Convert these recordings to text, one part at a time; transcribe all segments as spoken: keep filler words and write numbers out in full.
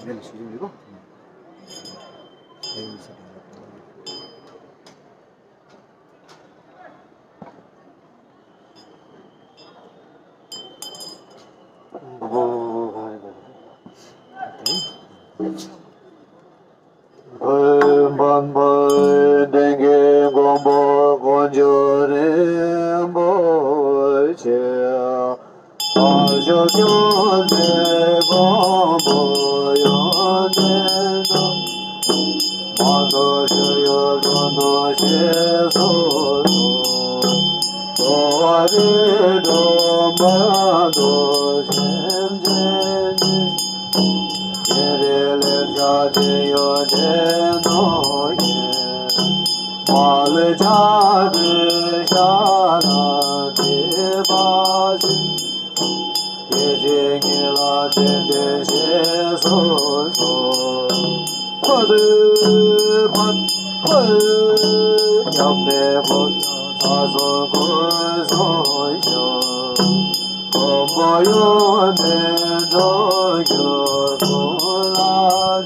ཡོད་ལ་ཞུ་རྒྱུ་མེད་པ། ཡོད་ས་དང་། བོད་འབངས་པོའི་བསྟན་རྒྱས་མགོན་པོ་དཀོན་མཆོག་རིན་པོ་ཆེ། བར་ཆད་སྐྱོབ་མཛད་མགོན་པོ་ཡོན་ཏན་གྲུབ། མ་ཐོབ་ཤི་ཡོད་འགྲོ་འདུག་ཞེས་སོགས་སོ། འགྲོ་བ་རིགས་དྲུག་མ་གཏོགས་སེམས་ཅན་གྱི། ཉེ་རིང་ལེན་བྱ་ཅི་ཡོད་དེ་ནོ་ཡིན། མ་ལུས་ཆགས་པའི་ཤ་ལ་དེ་པ་ཞིག་སྐད་ཅིག་ཉིད་ལ་བརྟེན་ཏེ་ཞེས་སོགས་སོ། ཕ་དུ་ཕ་ཕ། སྐྱབས་གནས་ཕོ་ཚ་སོགས་ཀུན་སོགས་ཤོག་མགོན་པོ་ཡོན་ཏན་འགྲོ་རྒྱུ་ཀུན་ལ་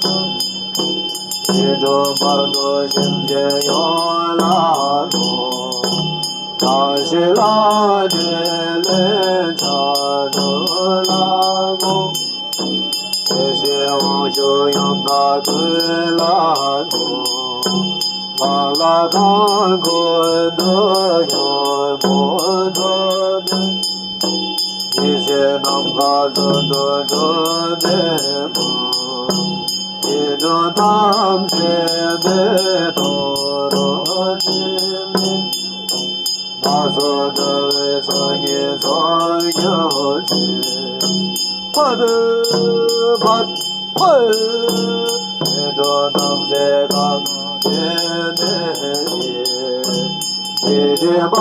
སོགས། ཡིད་འགྲོ་བར་དུ་སེམས་ཅན་ཡོངས་ལ་གནོད། བཀྲ་ཤིས་ལྷ་ཆེན་ལས་བྱ་འགྲོ་ལ་དགོངས། བདེ་གཤེགས་དབང་ཕྱུག་ཡང་དག་ཀུན་ལ་གནོད། ལ་ལ་དང་ཀུན་ཏུ་ཡོན་མོ་འགྲོ་དོན། ཡེ་ཤེས་ནམ་མཁའ་ཚུལ་དུ་འགྲོ་འདེབས་མ། ཡིད་འགྲོ་ཐམས་ཅད་བདེ་ཏོག་རོ་ཅན་ནི། མ་སོགས་འགྲོ་བའི་སངས་རྒྱས་ཚོགས་རྒྱུ་ཅན། ཕ་དུ་ཕ་ཕ། ཡིད་འགྲོ་ཐམས་ཅད་གང་བདེ་གནས་ཤིང་། མི་འདྲེན་པ་བྱ་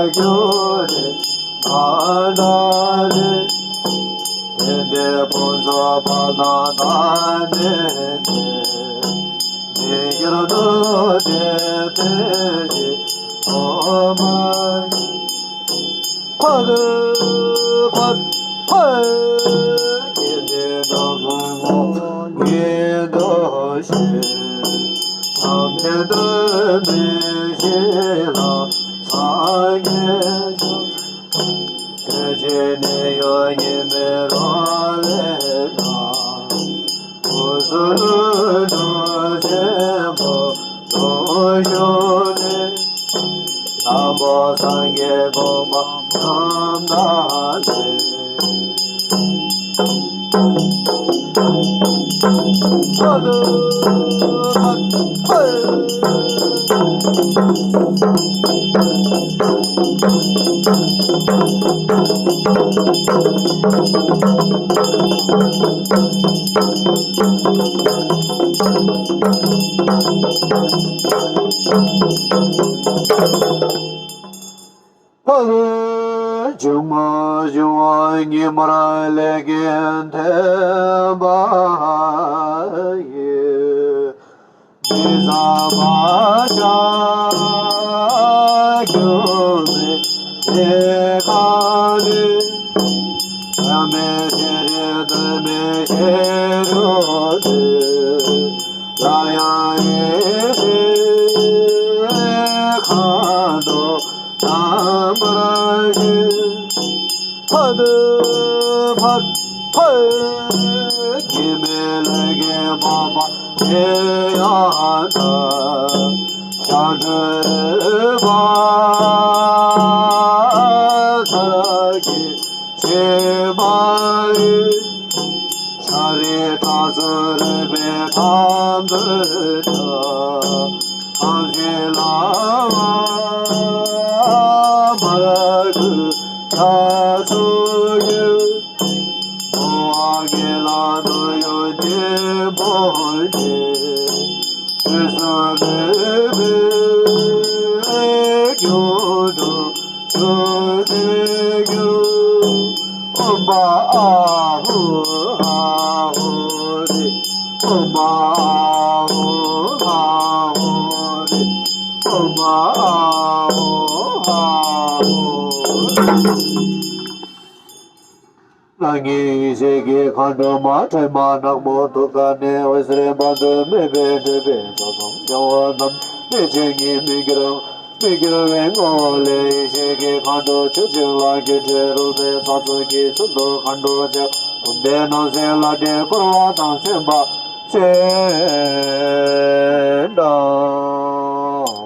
རྒྱུ་ནི། མ་འདྲ་ནི། དེ་འདྲའི་ཕུན་ཚོགས་ཕ་ན་ད་ནི་ནི། མི་འགྱུར་རྡོ་རྗེ་དེ་བཞིན་ཐོབ་པར། ཕ་གི་ཕ་ཕ། དགེ་འདུན་གྲོགས་ཀུན་ངོ་ཉིད་དུ་ཤེས། ཐམས་ཅད་དོན་མིན་ཞི་ལ་སངས་རྒྱས་ཤོག་ཆོས་ཀྱི་གནས་ཡུལ་ཉི་མའི་རོ་ལས་ཀ་སྐུ་གསུང་ཐུགས་སྒྲུབ་ཆེན་པོ་རྫོགས་བྱུང་ནས། དང་པོ་སངས་རྒྱས་དགོངས་པ་ཉམས་ལེན། འཕགས་པའི་འབྱུང་བ་འབྱུང་བ་ཉིད་མར་ལས་ཀྱི་ཐེག་པ་ཡི། མི་ཟད་མ་ཆགས་སྒྱུ་མའི་གནས་ཁང་ནས། བླ་མེད་ཤེས་རིག་ཐོགས་མེད་ཤེས་རབ་ཀྱིས། སླར་ཡང་ཡེ་ཤེས་ཁ་དོག་དམ་པར་བཞེངས། ཕ་དུ་ཕ་ཕ། སྐྱེ་མེད་ལས་ཀྱི་སྤོབས་པ་དེ་ཡང་དག་ཞབས་འདྲེན་པ། ཚར་གྱི་བྱེད་པ་ཡི། ཤཱ་རིའི་སྒྲ་ཚུལ་རོལ་པའི་ཁྲམ་ཐོས་སྒྲ། ཐམས་ཅད་ལ་མར་ཁུ་ཁྲག་མཚོ་གི། འགྲོ་བ་དགེ་ལ་ནོར་ཡོད་ཀྱི་འབོར་གྱི། དུས་གསུམ་ལུས་པའི་སྐྱོན་དུ་གྱུར་ཏེ་གྱུར། ཨོཾ་ཨཱཿཧཱུྃ་ཧཱཿཧཱུྃ་རེ། ཨོཾ་ཨཱཿཧཱུྃ་ཧཱཿཧཱུྃ་རེ། ཨོཾ་ཨཱཿཧཱུྃ་ཧཱཿཧཱུྃ་རེ། ངེས་ཡེ་ཤེས་ཀྱི་མཁའ་འགྲོ་མ། སྲན་མ་ནག་མོ་ཐུགས་ཀ་ནས། འོད་ཟེར་པ་དུ་མེད་པས་སྤྲས་པའི་མཆོག་གསུམ་རྒྱལ་བ་རྣམས་ནི་ཆོས་ཉིད་མི་འགྱུར་མི་འགྱུར་བའི་ངོ་བོ་ལས། ཡེ་ཤེས་ཀྱི་མཁའ་འགྲོ་ཆོས་སྤྱན་ལ་སྐུ་ཁྲུས་རུས་པའི་ས་ཚུགས་ཀྱི་ཚུལ་དུ་མཁའ་འགྲོ་ཆེ་བུམ་པའི་ནང་གསེས་ལ་སྒྲས་བསྐོར་བ་དང་མཚན་པ་ཅན་དང་།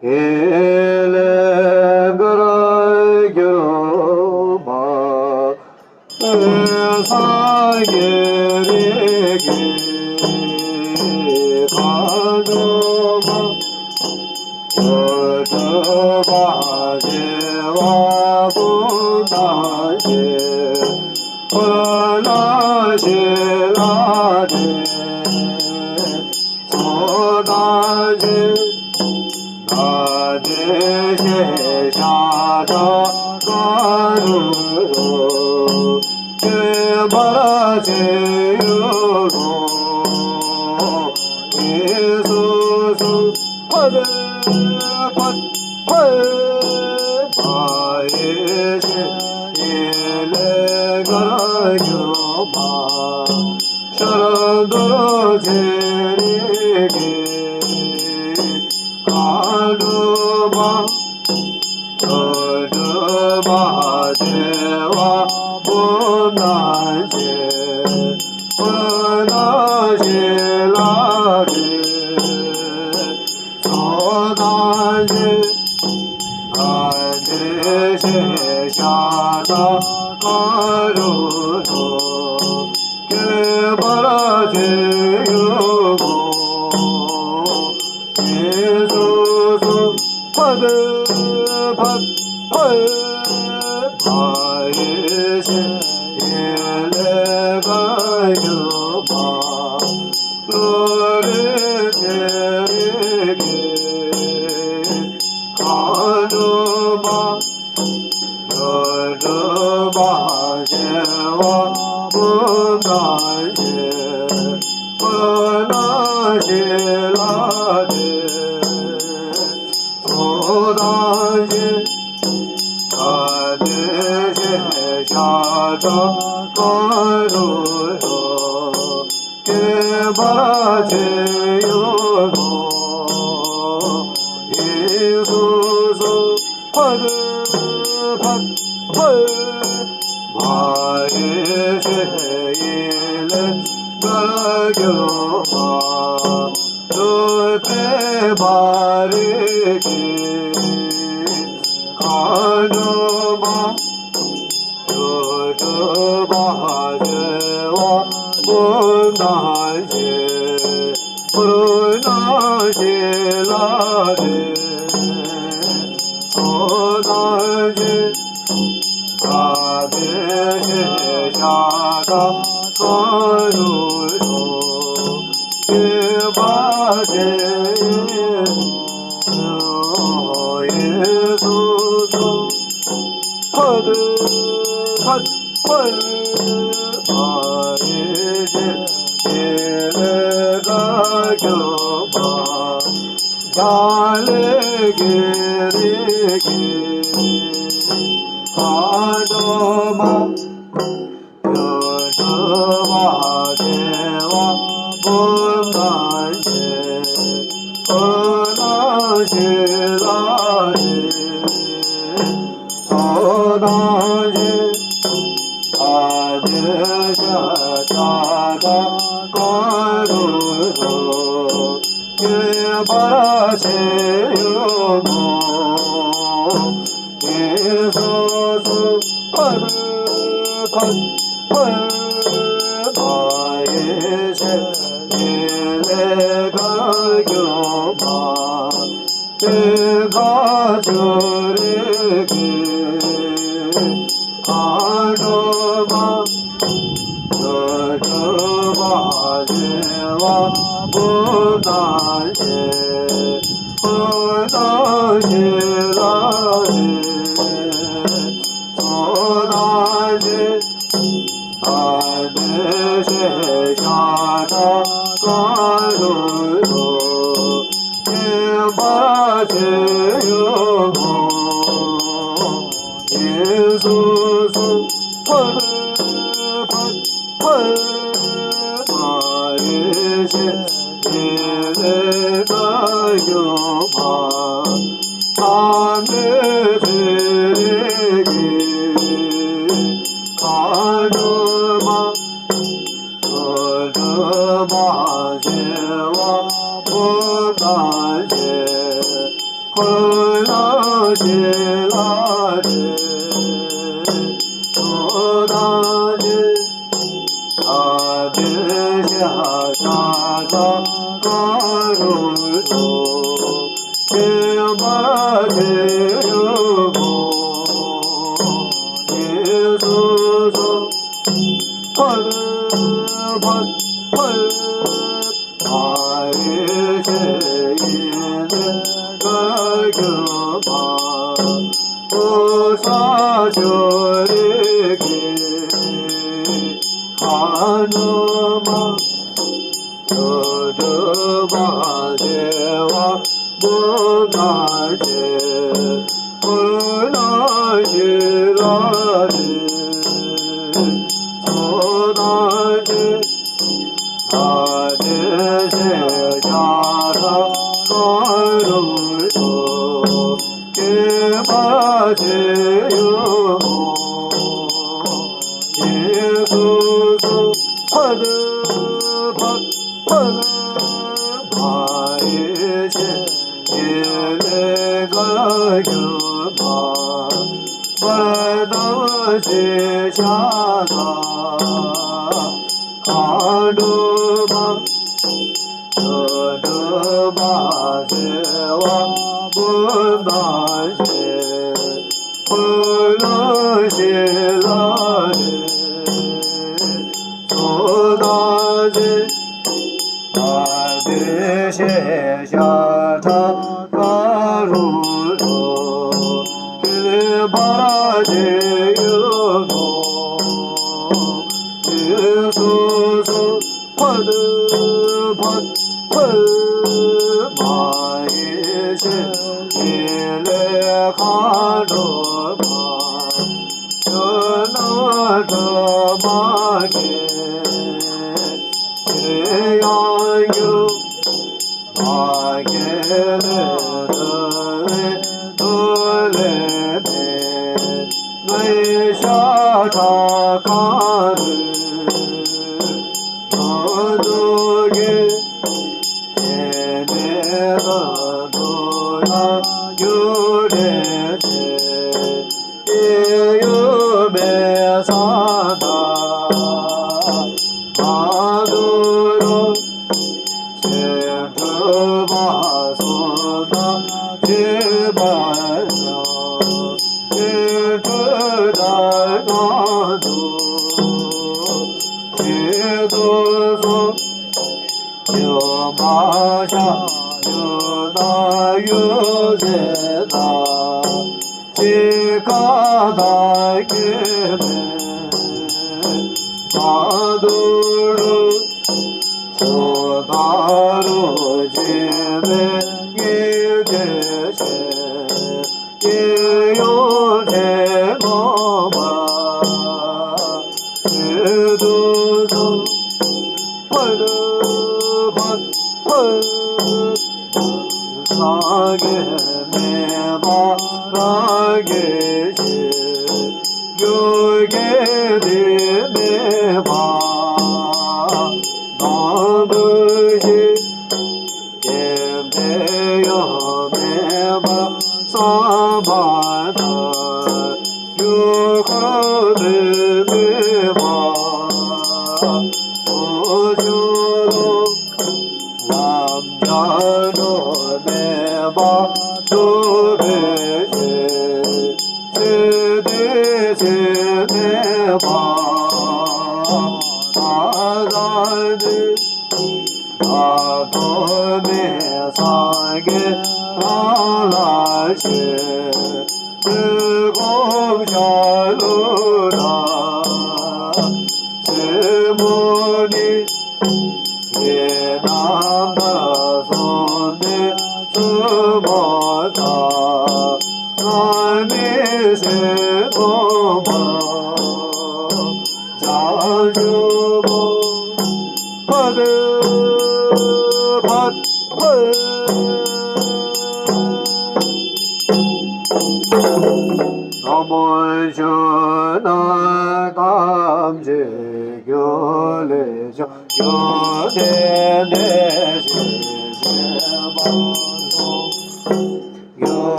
ཡེ་ལས་འགར་གྱུར་པ། སངས་རྒྱས་རིགས་ཀྱི་མཁའ་འགྲོ་མ། སྒྲུབ་པ་བྱེ་བ་སྤུན་ཟླ་ཡི། འཁོར་སྣང་བཞི་ལ་འདུད། ཚོགས་དང་བཅས་བདག་བདེ་གཤེགས་ཤ་ཁྲག་དཀར་རུ་རུ། ཁྱད་པར་ཅན་ཡུལ་ལུང་ཡིན་སོ་སོ། ཕཊ་ཕཊ་ཕཊ། མ་ཡེ་ཤེས་ཡེ་ལས་འགར་གྱུར་པ། ཤར་གདོལ་ཚེ་རིང་གི་མཁའ་འགྲོ་མ། སྒྲུབ་པ་བྱེ་བ་སྤུན་ཟླ་ཡི། འཁོར་སྣང་བཞི་ལ་འདུད། ཚོགས་དང་བཅས་བདག་བདེ་གཤེགས་ཤ་ཁྲག་དཀར་རུ་རུ། ཁྱད་པར་ཅན་ཡུལ་ལུང་ཡིན་སོ་སོ། ཕཊ་ཕཊ་ཕཊ། མ་ཡེ་ཤེས་ཡེ་ལས་འགར་གྱུར་པ། ཀླུ་རིགས་ཚེ་རིང་གི་མཁའ་འགྲོ་མ། སྒྲུབ་པ་བྱེ་བ་སྤུན་ཟླ་ཡི། འཁོར་སྣང་བཞི་ལ་འདུད། ཚོགས་དང་བཅས་བདག་བདེ་གཤེགས་ཤ་ཁྲག་དཀར་རུ་རུ། ཁྱད་པར་ཅན་ཡུལ་ལུང་ཡིན་སོ་སོ། ཕཊ་ཕཊ་ཕཊ། མ་ཡེ་ཤེས་ཡེ་ལས་འགར་གྱུར་པ། སྒྲུབ་པའི་མ་རིག་གི་མཁའ་འགྲོ་མ། སྒྲུབ་པ་བྱེ་བ་སྤུན་ཟླ་ཡི། འཁོར་སྣང་བཞི་ལ་འདུད། ཚོགས་དང་བཅས་བདག་བདེ་གཤེགས་ཤ་ཁྲག་དཀར་རུ་རུ། ཁྱད་པར་ཅན་ཡིན་སོ་སོ། ཕཊ་ཕཊ་ཕཊ། མ་ཡེ་ཤེས་ཡེ་ལས་འགར་གྱུར་པ། རྒྱ་ལས་ཀྱི་རིགས་ཀྱི་མཁའ་འགྲོ་མ། སྒྲུབ་པ་བྱེ་བ་སྤུན་ཟླ་ཡི། འཁོར་སྣང་བཞི་ལ་འདུད། ཚོགས་དང་བཅས་བདག་བདེ་གཤེགས་ཤ་ཁྲག་དཀར་རུ་རུ། ཁྱད་པར་ཅན་ཡུལ་ལུང་ཡིན་སོ་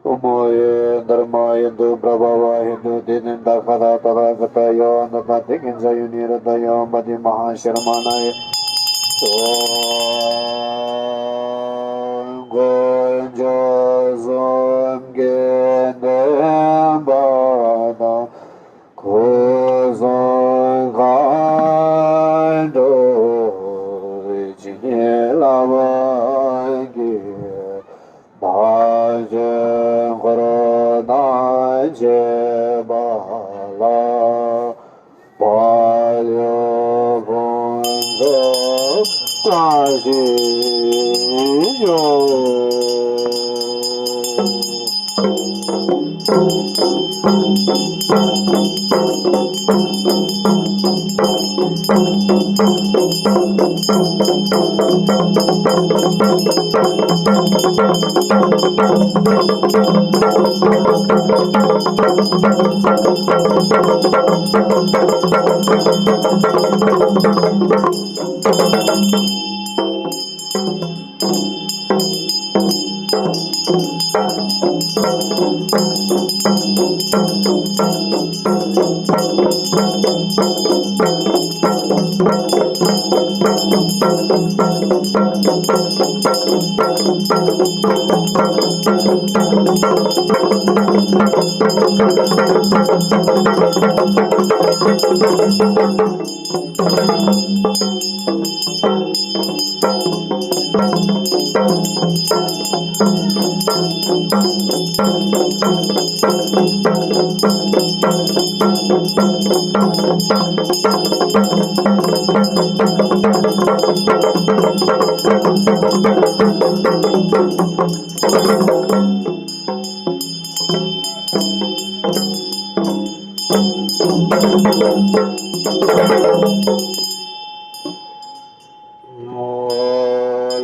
ओमो ये धर्माय दु प्रभावाय दु दिनिंदा खदा तदा गता यो नता दिगिंजा युनिरता यो मदि महाशर्माणाय। ॐ गोञ्जो सोम गेन्दे बादा Kuzum khandu jine lava ki bhajan korona je bala palyo punzo tashi yo.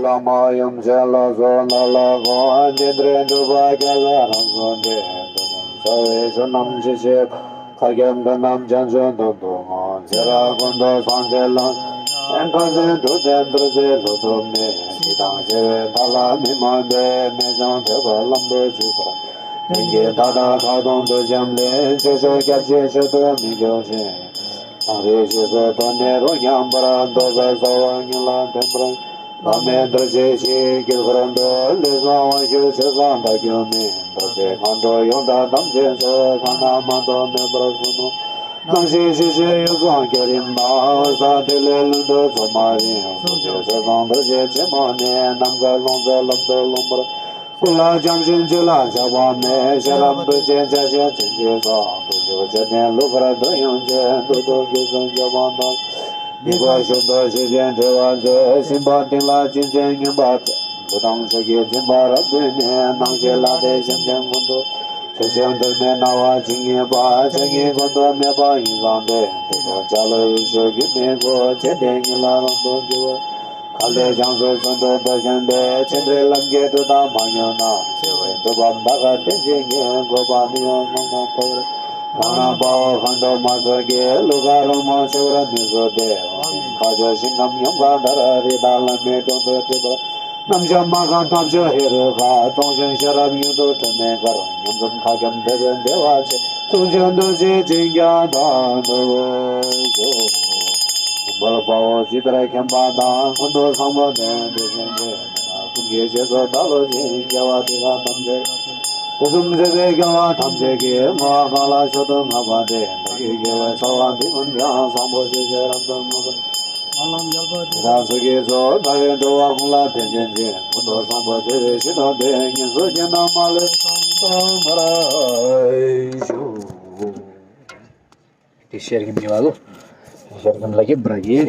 བླ་མ་ཡུམ་ཆེན་ལ་སོགས་ནག་ལ་དགོངས། འདི་འདྲའི་སྒྲུབ་པ་རྒྱ་ལ་རང་གསུངས་ཏེ། འདི་དང་བྱ་བའི་ཆོས་རྣམས་ཇི་བཞིན་པ། མཁའ་ཁྱབ་འགྲོ་རྣམས་བྱང་ཆུབ་ཏུ་འདུ་འོང་། ཚེ་རབས་ཀུན་ཏུ་སངས་རྒྱས་ལ། ཁམས་ཀུན་འགྲོ་དོན་རྡོ་རྗེ་ལུས་ཐོབ་ནས། ཞི་དང་ཞི་བའི་མཐའ་ལ་མི་རྨོངས་པའི། རྨད་བྱུང་ཐེག་པ་ལམ་དུ་འཇུག་པར། ལྷུན་གྱིས་མཐའ་དག་ཁ་ཏོན་དུ་འབྱམས་ལས། ཆོས་མཆོག་སྐྱབས་ཀྱི་མཆོག་ཏུ་མི་འགྱུར་ཞིང་། གངས་རིའི་རྗེས་སུ་འགྲོ་ནས་རོ་མཉམ་པར། མདོ་རྩ་རྩ་བ་ཉིད་ལ་ལྡན་པར། བླ་མེད་རྡོ་རྗེ་ཞིག་གི་འཁོར་དུ། ལུས་བཟང་དབང་ཕྱུག་ཆོས་བཟང་བདག་རྒྱུད་སྨིན། རྡོ་རྗེ་མཁའ་འགྲོ་ཡོངས་གྲགས་དམ་ཅན་ཚོགས། གང་ན་མ་འདོ་མེད་པར་བསུ་ནོ། སྣང་ཞིང་ཞི་བྱེད་གཡུ་བཟང་སྐྱ་རིང་ན། འོད་གསལ་ཐིག་ལེ་ལྷུན་གྲུབ་མཚོ་མ་རིང་། གཟུགས་ཅན་ཆོས་བཟང་རྡོ་རྗེ་ཆེན་མོ་ནི། ནམ་མཁའ་ལྷུང་བཟེད་ལམ་དུ་ལྷུང་བར། ཀུན་ལ་བྱམས་ཤིང་ཆོས་ལ་ཆགས་པ་མེད། ཤེས་རབ་འདུ་བྱེད་བྱ་བྱེད་ཕྱིན་ཅི་སོང་། དུག་ཤོག་ཆོས་ལྡན་ལུགས་ཀར་འདོད་ཡོན་ཆེ། འདུག་ཏུ་རྒྱུ་གསུམ་འབྱོར་པ་དང་། མི་དགོས་ཤུགས་ཏུ་ཤེས་བྱའི་འབྲེལ་བ་མཛོད། སེམས་དཔའ་དེང་ལ་སྐྱོན་ཅན་ངན་པ་ཚོ། མགོ་དང་ཕྱོགས་ཀྱི་སྦྱིན་པ་རབ་བཏོན་ནས། སྣང་ཤེས་ལ་དད་སེམས་ཅན་ཀུན་ཏུ། ཆོས་ཀྱང་སྒྲོན་མེ་སྣང་བ་ཇི་སྙེད་པ། ཕྱོགས་ཀྱི་ཀུན་ཏུ་མེད་པ་ཡུམ་བཟང་འདྲེན། དེ་དག་ལྕགས་ལུག་ཡེ་ཤེས་རྒྱུད་སྨིན་དགོས། ཆོས་ལྡན་ཉིད་ལ་རང་དུ་འགྱུར་བར། མཁའ་ལས་བྱང་སེམས་ཚུར་འགྲོ་མདོ་གཞན་པས། ཆེ་འབྲིང་ལམ་གྱི་སྒྲུབ་སྟངས་མ་ཉམས་ན། ཆེ་བའི་སྒྲུབ་པ་མཐའ་ཁ་དོན་ཆེན་གྱི། དགོས་པ་མི་ཡོང་ངང་ངམ་ཕོག་རེ། རང་རང་དཔའ་བོ་མཁའ་འགྲོ་མ་ཚོགས་ཀྱིས། ལུགས་ཀ་རང་མང་ཆེ་བར་མི་བཟོད་དེ། འོག་མིན་མཁའ་སྤྱོད་ཞིང་ཁམས་ཡོངས་གང་ལྟར། རི་དྭགས་ལ་མིའི་གྲོང་དུ་སྤྲུལ་པར། རྣམ་བྱང་མ་གང་ཐབས་སྤྱོད་ཧེ་རུ་ཀ། སྟོང་ཞིང་ཤེས་རབ་ཡུན་དུ་གྲོལ་མེད་གར། མཉམ་འཛོམས་མཁའ་ཁྱབ་འདོད་པའི་བདེ་བ་ཆེ། གཟུགས་ཅན་རྡོ་རྗེ་འཇིགས་རྒྱང་ཐག་འགྲོ་བའི་ཚོགས། ཀུན་དགའ་དཔའ་བོ་ཇི་ལྟར་མཁྱེན་པ་དང་། ཀུན་ཏུ་བཟང་པོ་དོན་དུ་བྱེད་པའི། ཀུན་གྱི་རྗེས་སུ་བདག་སློབ་ཅིང་། རྒྱལ་བ་དེ་དག་ཐམས་ཅད་དུ་གསུམ་མཛད་པའི་རྒྱལ་བ་ཐམས་ཅད་ཀྱི། ངོ་བོ་གང་ལ་མཆོག་ཏུ་བསྔགས་པ་སྟེ། བདག་གི་དགེ་བའི་རྩ་བ་འདི་ཀུན་ཀྱང་། བཟང་པོ་སྤྱོད་ཕྱིར་རབ་ཏུ་བསྔོ་བར། དེ་དག་ཚོགས་ཀྱི་གཙོ་བོ་ལྟ་བའི་འགྲོ་བ་ཀུན་ལ་ཕན་ཕྱིར་བྱིན། ཀུན་ཏུ་བཟང་པོ་སྤྱོད་པའི་ཕྱིར་དང་། དེ་ཉིད་སུ་སྐྱེས་ན་མ་ལུས་ཐོབ་པར་ཤོག་དེ་ཤེར་གྱི་མི་བ་ལོ། ཤེར་གྱི་ལ་གི་བྲ་གི།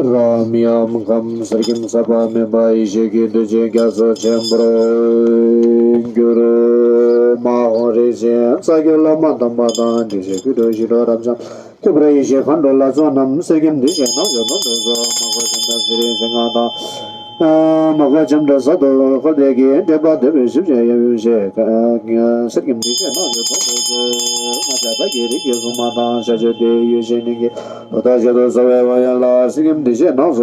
རབ་ཡམ་ཁམས་གསེར་སྐྱེམས་ཟད་པ་མེད་པ་ཡེ་ཤེས་ཀྱི་བདུད་རྩི་རྒྱ་མཚོ་ཆེན་པོར་གྱུར། མ་ཧོ་རིགས་ཅན་རྩ་བརྒྱུད་བླ་མ་དམ་པ་དང་། དྲིན་ཅན་ཀུན་འགྲོ་ཞི་ཁྲོ་རབ་འབྱམས། སྐུ་འཕེལ་ཡེ་ཤེས་མཁའ་འགྲོ་ལ་སོགས་རྣམས། གསེར་སྐྱེམས་འདི་བཞེས་གནང་མཆོག་སྡོམ་པའི་ཚོགས། མ་གོས་ལྕམ་དྲལ་ཚེ་རིང་ཞིང་མངའ་དང་། མ་གོས་ལྕམ་དྲལ་ས་རྡོར་འཁོར་འདས་ཀྱི། འདྲེན་པ་འདོད་པའི་ཞབས་ཀྱི་གཡས་གཡོན་བཞེས། གསེར་སྐྱེམས་འདི་བཞེས་གནང་མཆོག་སྡོམ་པའི་ཚོགས། ང་བཅས་བདག་གི་རིགས་ཀྱི་སྲུང་མ་དང་། ཤཱཀྱ་ཐུབ་ཡེ་ཤེས་གླིང་གི་ལོ་ཟླ་བརྒྱད་དུ་བཟའ་བའི་དབང་ཡོན་ལ། གསེར་སྐྱེམས་འདི་བཞེས་གནང་མཆོག